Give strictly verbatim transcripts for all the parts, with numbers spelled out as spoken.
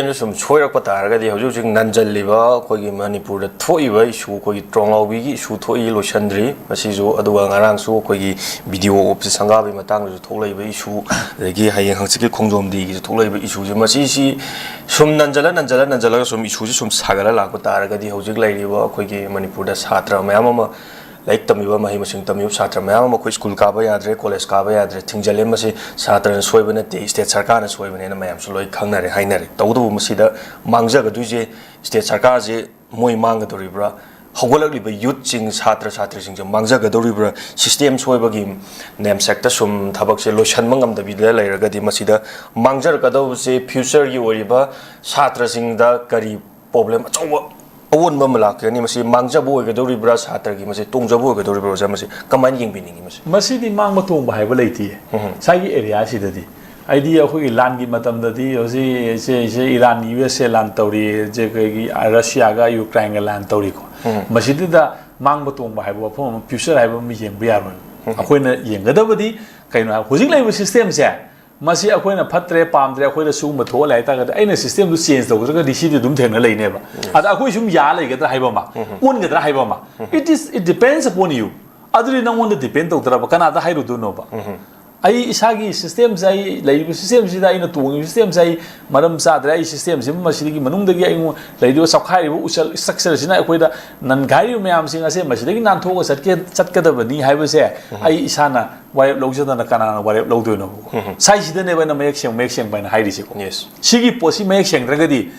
ꯑꯩꯅ ꯁꯨꯝ ꯁꯣꯏꯔꯛꯄ ꯇꯥꯔꯒꯗꯤ, ꯍꯧꯖꯤꯛ ꯍꯧꯖꯤꯛ ꯅꯟꯖꯜꯂꯤꯕ ꯑꯩꯈꯣꯏꯒꯤ ꯃꯅꯤꯄꯨꯔꯗ ꯊꯣꯛꯏꯕ ꯏꯁꯨ, ꯑꯩꯈꯣꯏꯒꯤ ꯇ꯭ꯔꯣꯡꯂꯥꯎꯕꯤꯒꯤ ꯏꯁꯨ ꯊꯣꯛꯏ, ꯂꯣꯏꯁꯤꯟꯗ꯭ꯔꯤ꯫ ꯃꯁꯤꯁꯨ, ꯑꯗꯨꯒ ꯉꯔꯥꯡꯁꯨ ꯑꯩꯈꯣꯏꯒꯤ ꯕꯤ ꯗꯤ ꯑꯣ ꯑꯣꯐꯤꯁ ꯁꯪꯒꯥꯕꯒꯤ ꯃꯇꯥꯡꯗꯁꯨ ꯊꯣꯛꯂꯛꯏꯕ ꯏꯁꯨ, ꯑꯗꯒꯤ ꯍꯌꯦꯡ ꯍꯪꯆꯤꯠꯀꯤ ꯈꯣꯡꯖꯣꯝ ꯗꯦꯒꯤꯁꯨ ꯊꯣꯛꯂꯛꯏꯕ ꯏꯁꯨꯁꯦ, ꯃꯁꯤꯁꯤ ꯁꯨꯝ ꯅꯟꯖꯜꯂ, ꯅꯟꯖꯜꯂ, ꯅꯟꯖꯜꯂꯒ ꯁꯨꯝ ꯏꯁꯨꯁꯤ ꯁꯨꯝ ꯁꯥꯒꯠꯂ ꯂꯥꯛꯄ ꯇꯥꯔꯒꯗꯤ, ꯍꯧꯖꯤꯛ ꯂꯩꯔꯤꯕ ꯑꯩꯈꯣꯏꯒꯤ ꯃꯅꯤꯄꯨꯔꯗ ꯁꯥꯇ꯭ꯔ ꯃꯌꯥꯝ ꯑꯃ, ꯂꯥꯏꯔꯤꯛ ꯇꯝꯃꯤꯕ, ꯃꯍꯩ ꯃꯁꯤꯡ ꯇꯝꯃꯤꯕ ꯁꯥꯇ꯭ꯔ ꯃꯌꯥꯝ ꯑꯃ ꯑꯩꯈꯣꯏ ꯁ꯭ꯀꯨꯜ ꯀꯥꯕ ꯌꯥꯗ꯭ꯔꯦ, ꯀꯣꯂꯦꯖ ꯀꯥꯕ ꯌꯥꯗ꯭ꯔꯦ, ꯊꯤꯡꯖꯤꯜꯂꯦ꯫ ꯃꯁꯤ ꯁꯥꯇ꯭ꯔꯅ ꯁꯣꯏꯕ ꯅꯠꯇꯦ, ꯁ꯭ꯇꯦꯠ ꯁꯔꯀꯥꯔꯅ ꯁꯣꯏꯕꯅꯦꯅ ꯃꯌꯥꯝꯁꯨ ꯂꯣꯏ ꯈꯪꯅꯔꯦ, ꯍꯥꯏꯅꯔꯦ꯫ ꯇꯧꯕꯇꯕꯨ ꯃꯁꯤꯗ ꯃꯥꯡꯖꯒꯗꯣꯏꯁꯦ ꯁ꯭ꯇꯦꯠ ꯁꯔꯀꯥꯔꯁꯦ ꯃꯣꯏ ꯃꯥꯡꯒꯗꯧꯔꯤꯕ꯭ꯔꯥ? ꯍꯧꯒꯠꯂꯛꯂꯤꯕ ꯌꯨꯠꯁꯤꯡ, ꯁꯥꯇ꯭ꯔ ꯁꯥꯇ꯭ꯔꯤꯁꯤꯡꯁꯦ ꯃꯥꯡꯖꯒꯗꯧꯔꯤꯕ꯭ꯔꯥ? ꯁꯤꯁꯇꯦꯝ ꯁꯣꯏꯕꯒꯤ ꯅꯦꯝꯁꯦꯛꯇ ꯁꯨꯝ ꯊꯕꯛꯁꯦ ꯂꯣꯏꯁꯤꯟꯕ ꯉꯝꯗꯕꯤꯗ ꯂꯩꯔꯒꯗꯤ, ꯃꯁꯤꯗ ꯃꯥꯡꯖꯔꯛꯀꯗꯧꯕꯁꯦ ꯐ꯭ꯌꯨꯆꯔꯒꯤ ꯑꯣꯏꯔꯤꯕ ꯁꯥꯇ꯭ꯔꯁꯤꯡꯗ ꯀꯔꯤ ꯄ꯭ꯔꯣꯕ꯭ꯂꯦꯝ ꯑꯆꯧꯕ, ꯑꯑꯣꯟꯕ ꯑꯃ ꯂꯥꯛꯀꯅꯤ? ꯃꯁꯤ ꯃꯥꯡꯖꯕ ꯑꯣꯏꯒꯗꯧꯔꯤꯕ꯭ꯔꯥ, ꯁꯥꯇ꯭ꯔꯒꯤ ꯃꯁꯤ ꯇꯣꯡꯖꯕ ꯑꯣꯏꯒꯗꯧꯔꯤꯕ꯭ꯔꯥ, ꯑꯣꯖꯥ? ꯃꯁꯤ ꯀꯃꯥꯏꯅ ꯌꯦꯡꯕꯤꯅꯤꯡꯉꯤ ꯃꯁꯤ? ꯃꯁꯤꯗꯤ ꯃꯥꯡꯕ ꯇꯣꯡꯕ ꯍꯥꯏꯕ ꯂꯩꯇꯦ꯫ ꯎꯝ꯫ ꯉꯁꯥꯏꯒꯤ ꯑꯦꯔꯤꯌꯥꯁꯤꯗꯗꯤ, ꯍꯥꯏꯗꯤ ꯑꯩꯈꯣꯏꯒꯤ ꯂꯥꯟꯒꯤ ꯃꯇꯝꯗꯗꯤ ꯍꯧꯖꯤꯛ ꯏꯆꯦ, ꯏꯆꯦ ꯏꯔꯥꯟ ꯌꯨ ꯑꯦꯁ ꯑꯦ ꯂꯥꯟ ꯇꯧꯔꯤ, ꯏꯆꯦ ꯑꯩꯈꯣꯏꯒꯤ ꯔꯁꯤꯌꯥꯒ ꯌꯨꯀ꯭ꯔꯥꯏꯟꯒ ꯂꯥꯟ ꯇꯧꯔꯤꯀꯣ꯫ ꯎꯝ꯫ ꯃꯁꯤꯗꯨꯗ ꯃꯥꯡꯕ ꯇꯣꯡꯕ ꯍꯥꯏꯕ ꯋꯥꯐꯝ ꯑꯃ, ꯐ꯭ꯌꯨꯆꯔ ꯍꯥꯏꯕ ꯑꯃ ꯌꯦꯡꯕ ꯌꯥꯔꯣꯏ꯫ ꯎꯝ꯫ ꯑꯩꯈꯣꯏꯅ ꯌꯦꯡꯒꯗꯕꯗꯤ ꯀꯩꯅꯣ ꯍꯥꯏ, ꯍꯧꯖꯤꯛ ꯂꯩꯔꯤꯕ ꯁꯤꯁꯇꯦꯝꯁꯦ, ꯃꯁꯤ ꯑꯩꯈꯣꯏꯅ ꯐꯠꯇ꯭ꯔꯦ, ꯄꯥꯝꯗ꯭ꯔꯦ, ꯑꯩꯈꯣꯏꯗ ꯁꯤꯒꯨꯝꯕ ꯊꯣꯛꯍꯜꯂꯦ ꯍꯥꯏꯇꯥꯔꯒꯗꯤ, ꯑꯩꯅ ꯁꯤꯁꯇꯦꯝꯗꯨ ꯆꯦꯟꯖ ꯇꯧꯗ꯭ꯔꯒꯗꯤ ꯁꯤꯗꯤ ꯑꯗꯨꯝ ꯊꯦꯡꯅ ꯂꯩꯅꯦꯕ꯫ ꯑꯗ ꯑꯩꯈꯣꯏ ꯁꯨꯝ ꯌꯥ ꯂꯩꯒꯗ꯭ꯔꯥ ꯍꯥꯏꯕ ꯑꯃ, ꯑꯣꯟꯒꯗ꯭ꯔꯥ ꯍꯥꯏꯕ ꯑꯃ, it is, it depends upon you. ꯑꯗꯨꯗꯤ ꯅꯪꯉꯣꯟꯗ ꯗꯤꯄꯦꯟ ꯇꯧꯗ꯭ꯔꯕ, ꯀꯅꯥꯗ ꯍꯥꯏꯔꯨꯗꯣꯏꯅꯣꯕ? ꯑꯩ ꯏꯁꯥꯒꯤ ꯁꯤꯁꯇꯦꯝꯁꯦ, ꯑꯩ ꯂꯩꯔꯤꯕ ꯁꯤꯁꯇꯦꯝꯁꯤꯗ, ꯑꯩꯅ ꯇꯣꯡꯉꯤꯕ ꯁꯤꯁꯇꯦꯝꯁꯦ ꯑꯩ ꯃꯔꯝ ꯆꯥꯗ꯭ꯔꯦ, ꯑꯩ ꯁꯤꯁꯇꯦꯝꯁꯤꯃ, ꯃꯁꯤꯗꯒꯤ ꯃꯅꯨꯡꯗꯒꯤ ꯑꯩꯉꯣꯟ ꯂꯩꯔꯤꯕ ꯆꯞꯈꯥꯏꯔꯤꯕ ꯎꯆꯜ ꯁ꯭ꯇ꯭ꯔꯛꯆꯔꯁꯤꯅ ꯑꯩꯈꯣꯏꯗ ꯅꯟꯈꯥꯏꯔꯤꯕ ꯃꯌꯥꯝꯁꯤꯡ ꯑꯁꯦ ꯃꯁꯤꯗꯒꯤ ꯅꯥꯟꯊꯣꯛꯑꯒ ꯆꯠꯀꯦ-, ꯆꯠꯀꯗꯕꯅꯤ ꯍꯥꯏꯕꯁꯦ ꯑꯩ ꯏꯁꯥꯅ ꯋꯥꯔꯦꯞ ꯂꯧꯖꯗꯅ ꯀꯅꯥꯅ ꯋꯥꯔꯦꯞ ꯂꯧꯗꯣꯏꯅꯣꯕꯀꯣ? ꯁꯥꯏꯁꯤꯗꯅꯦꯕ ꯑꯩꯅ ꯃꯌꯦꯛ ꯁꯦꯡ-, ꯃꯌꯦꯛ ꯁꯦꯡꯕ ꯍꯥꯏꯅ ꯍꯥꯏꯔꯤꯁꯦꯀꯣ꯫ Yes. ꯁꯤꯒꯤ ꯄꯣꯠꯁꯤ ꯃꯌꯦꯛ ꯁꯦꯡꯗ꯭ꯔꯒꯗꯤ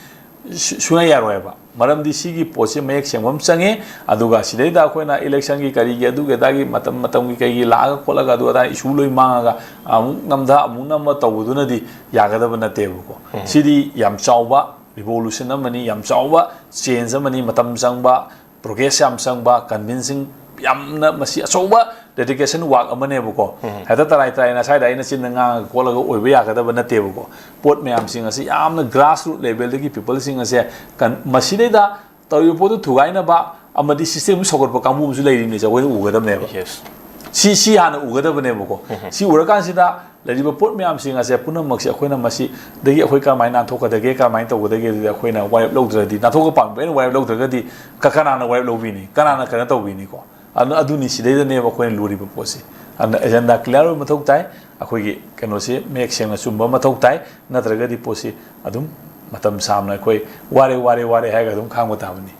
ꯁꯨ-, ꯁꯨꯡꯌꯥ ꯌꯥꯔꯣꯏꯕ꯫ ꯃꯔꯝꯗꯤ ꯁꯤꯒꯤ ꯄꯣꯠꯁꯤ ꯃꯌꯦꯛ ꯁꯦꯡꯕ ꯑꯃ ꯆꯪꯉꯦ꯫ ꯑꯗꯨꯒ ꯁꯤꯗꯩꯗ ꯑꯩꯈꯣꯏꯅ ꯏꯂꯦꯛꯁꯟꯒꯤ ꯀꯔꯤꯒꯤ ꯑꯗꯨꯒꯤ ꯑꯗꯥꯒꯤ ꯃꯇꯝ ꯃꯇꯝꯒꯤ ꯀꯩꯒꯤ ꯂꯥꯛꯑꯒ ꯈꯣꯠꯂꯒ ꯑꯗꯨ ꯑꯗꯥ ꯏꯁꯨ ꯂꯣꯏ ꯃꯥꯡꯉꯒ ꯑꯃꯨꯛ ꯅꯝꯊ ꯑꯃꯨꯛ ꯅꯝꯃ ꯇꯧꯕꯗꯨꯅꯗꯤ ꯌꯥꯒꯗꯕ ꯅꯠꯇꯦꯕꯀꯣ꯫ ꯁꯤꯗꯤ ꯌꯥꯝ ꯆꯥꯎꯕ ꯔꯤꯚꯣꯂꯨꯁꯟ ꯑꯃꯅꯤ, ꯌꯥꯝ ꯆꯥꯎꯕ ꯆꯦꯟꯖ ꯑꯃꯅꯤ, ꯃꯇꯝ ꯆꯪꯕ, ꯄ꯭ꯔꯣꯒ꯭ꯔꯦꯁ ꯌꯥꯝ ꯆꯪꯕ, ꯀꯟꯚꯤꯟꯁꯤꯡ, ꯌꯥꯝꯅ ꯃꯁꯤ ꯑꯆꯧꯕ ꯗꯦꯗꯤꯀꯦꯁꯟ ꯋꯥꯛ ꯑꯃꯅꯦꯕꯀꯣ꯫ ꯍꯦꯛꯇ ꯇꯔꯥꯏ ꯇꯔꯥꯏꯅ ꯁ꯭ꯋꯥꯏꯗ ꯑꯩꯅ ꯆꯤꯟꯗ ꯉꯥꯡꯉꯒ ꯈꯣꯠꯂꯒ ꯑꯣꯏꯕ ꯌꯥꯒꯗꯕ ꯅꯠꯇꯦꯕꯀꯣ꯫ ꯄꯣꯠ ꯃꯌꯥꯝꯁꯤꯡ ꯑꯁꯤ ꯌꯥꯝꯅ ꯒ꯭ꯔꯥꯁ ꯔꯨꯠ ꯂꯦꯚꯦꯜꯗꯒꯤ ꯄꯤꯄꯜꯁꯤꯡ ꯑꯁꯦ ꯀꯟ-, ꯃꯁꯤꯗꯩꯗ ꯇꯧꯔꯤꯕ ꯄꯣꯠꯇꯨ ꯊꯨꯒꯥꯏꯅꯕ ꯑꯃꯗꯤ ꯁꯤꯁꯇꯦꯝꯗꯨ ꯁꯧꯒꯠꯄ ꯀꯥꯡꯕꯨ ꯑꯃꯁꯨ ꯂꯩꯔꯤꯕꯅꯤꯁꯦ ꯑꯩꯈꯣꯏꯅ ꯎꯒꯗꯕꯅꯦꯕ꯫ Yes. ꯁꯤ ꯁꯤ ꯍꯥꯟꯅ ꯎꯒꯗꯕꯅꯦꯕꯀꯣ꯫ ꯁꯤ ꯎꯔꯀꯥꯟꯁꯤꯗ ꯂꯩꯔꯤꯕ ꯄꯣꯠ ꯃꯌꯥꯝꯁꯤꯡ ꯑꯁꯦ ꯄꯨꯝꯅꯃꯛꯁꯦ ꯑꯩꯈꯣꯏꯅ ꯃꯁꯤꯗꯒꯤ ꯑꯩꯈꯣꯏ ꯀꯔꯝꯍꯥꯏꯅ ꯅꯥꯟꯊꯣꯛꯀꯗꯒꯦ, ꯀꯔꯝꯍꯥꯏꯅ ꯇꯧꯒꯗꯒꯦ, ꯑꯗꯨꯗꯤ ꯑꯩꯈꯣꯏꯅ ꯋꯥꯔꯦꯞ ꯂꯧꯗ꯭ꯔꯗꯤ, ꯅꯥꯟꯊꯣꯛꯄ ꯄꯥꯝꯃꯤꯕ ꯑꯩꯅ ꯋꯥꯔꯦꯞ ꯂꯧꯗ꯭ꯔꯒꯗꯤ ꯀ- ꯀꯅꯥꯅ ꯋꯥꯔꯦꯞ ꯂꯧꯕꯤꯅꯤ, ꯀꯅꯥꯅ ꯀꯩꯅꯣ ꯇꯧꯕꯤꯅꯤꯀꯣ? ꯑꯗꯨ ꯑꯗꯨꯅꯤ, ꯁꯤꯗꯩꯗꯅꯦꯕ ꯑꯩꯈꯣꯏꯅ ꯂꯨꯔꯤꯕ ꯄꯣꯠꯁꯦ꯫ ꯑꯗꯨꯅ ꯑꯦꯖꯦꯟꯗꯥ ꯀ꯭ꯂꯤꯌꯥꯔ ꯑꯣꯏꯕ ꯃꯊꯧ ꯇꯥꯏ꯫ ꯑꯩꯈꯣꯏꯒꯤ ꯀꯩꯅꯣꯁꯦ ꯃꯌꯦꯛ ꯁꯦꯡꯅ ꯆꯨꯝꯕ ꯃꯊꯧ ꯇꯥꯏ꯫ ꯅꯠꯇ꯭ꯔꯒꯗꯤ ꯄꯣꯠꯁꯤ ꯑꯗꯨꯝ ꯃꯇꯝ ꯁꯥꯡꯅ ꯑꯩꯈꯣꯏ ꯋꯥꯔꯦ, ꯋꯥꯔꯦ, ꯋꯥꯔꯦ ꯍꯥꯏꯔꯒ ꯑꯗꯨꯝ ꯈꯥꯡꯕ ꯇꯥꯕꯅꯤ꯫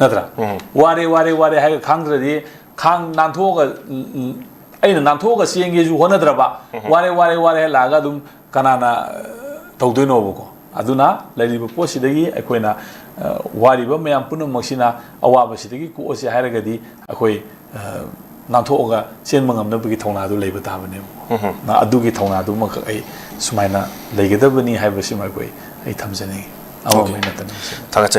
ꯅꯠꯇ꯭ꯔꯥ? ꯋꯥꯔꯦ, ꯋꯥꯔꯦ, ꯋꯥꯔꯦ ꯍꯥꯏꯔꯒ ꯈꯥꯡꯗ꯭ꯔꯗꯤ, ꯈꯥꯡ ꯅꯥꯟꯊꯣꯛꯑꯒ, ꯎꯝ, ꯎꯝ, ꯑꯩꯅ ꯅꯥꯟꯊꯣꯛꯑꯒ ꯆꯦꯟꯒꯦꯁꯨ ꯍꯣꯠꯅꯗ꯭ꯔꯕ, ꯋꯥꯔꯦ, ꯋꯥꯔꯦ, ꯋꯥꯔꯦ ꯍꯥꯏꯔ ꯂꯥꯛꯑꯒ ꯑꯗꯨꯝ ꯀꯅꯥꯅ, ꯑ, ꯇꯧꯗꯣꯏꯅꯣꯕꯀꯣ? ꯑꯗꯨꯅ ꯂꯩꯔꯤꯕ ꯄꯣꯠꯁꯤꯗꯒꯤ ꯑꯩꯈꯣꯏꯅ, ꯑ, ꯋꯥꯔꯤꯕ ꯃꯌꯥꯝ ꯄꯨꯝꯅꯃꯛꯁꯤꯅ ꯑꯋꯥꯕꯁꯤꯗꯒꯤ ꯀꯣꯛꯑꯁꯦ ꯍꯥꯏꯔꯒꯗꯤ ꯑꯩꯈꯣꯏ, ꯑ, ꯅꯥꯟꯊꯣꯛꯑꯒ ꯆꯦꯟꯕ ꯉꯝꯅꯕꯒꯤ ꯊꯧꯅꯥꯗꯨ ꯂꯩꯕ ꯇꯥꯕꯅꯦꯕꯀꯣ꯫ ꯅ ꯑꯗꯨꯒꯤ ꯊꯧꯅꯥꯗꯨꯃꯈꯛ ꯑꯩ ꯁꯨꯃꯥꯏꯅ ꯂꯩꯒꯗꯕꯅꯤ ꯍꯥꯏꯕꯁꯤꯃ ꯑꯩꯈꯣꯏ, ꯑꯩ ꯊꯝꯖꯅꯤꯡꯉꯤ꯫ ꯑꯃꯃꯩ ꯅꯠꯇꯅ ꯃꯁꯤꯗ꯫ ꯊꯥꯒꯠꯆꯔꯤ꯫